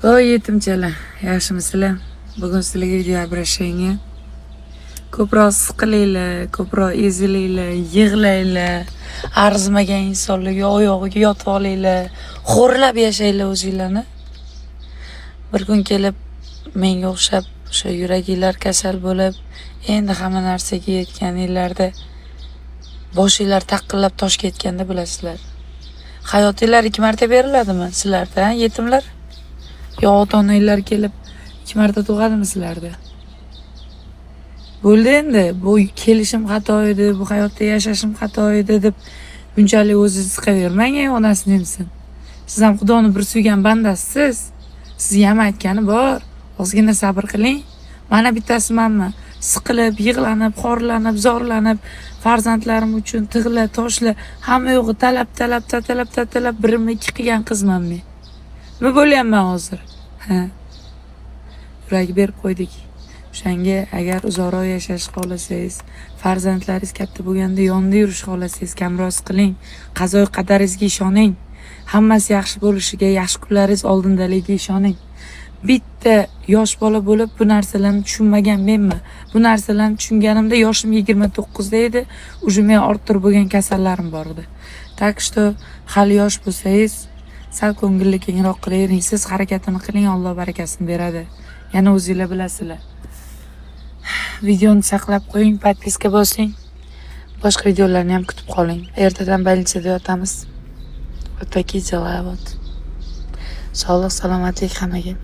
Voy yetimchalar, yaxshimisizlar? Bugun sizlarga video обращение. Ko'proq siqilinglar, ko'proq ezilinglar, yig'langlar, arzimagan insonlarga oyog'iga yotib olinglar, xo'rlab yashanglar o'zinglarni. Bir kun kelib menga o'xshab o'sha yuraginglar kasal bo'lib, endi hamma narsaga yetganinglarda boshinglar taqillab toshga yetganda bilasizlar. Hayotinglar ikki marta beriladimi sizlarda, ha, yetimlar? Yo ota-onanglar kelib ikki marta tug'adimi sizlarda? Bo'ldi endi, bu kelishim xato edi, bu hayotda yashashim xato edi deb bunchalik o'zingizni siqavermang, ey onasini emsin. Siz ham Xudoni bir suygan bandasisiz. Sizga ham aytgani bor. Ozgina sabr qiling. Mana bittasi manman. Siqilib, yig'lanib, xorlanib, zorlanib, farzandlarim uchun tig'la, toshla, hamma yo'g'i talab, talab, tatalab, tatalab birimni ikki qilgan qizman men. Nima bo'lyapman hozir? Ha. Yuragi berib qo'ydik. O'shanga agar uzoqroq yashashni xohlasangiz, farzandlaringiz katta bo'lganda yonida yurishni xohlasangiz, kamroq siqiling. Qazo qadaringizga ishoning. Hammasi yaxshi bo'lishiga, yaxshi kunlaringiz oldindaligiga ishoning. Bitta yosh bola bo'lib bu narsalarni tushunmagan menman. Bu narsalarni tushunganimda yoshim 29 da edi. Уже men orttirib bo'lgan kasallarim bor edi. Так что hali yosh bo'lsangiz, sal ko'ngilni kengroq qilavering. Siz harakatini qiling, Alloh barakasini beradi. Yana o'zinglar bilasizlar. Videoni saqlab qo'ying, подписка bosing. Boshqa videolarni ham kutib qoling. Ertadan больница da yotamiz. Вот такие дела, вот. Sog'lik, salomatlik hammaga.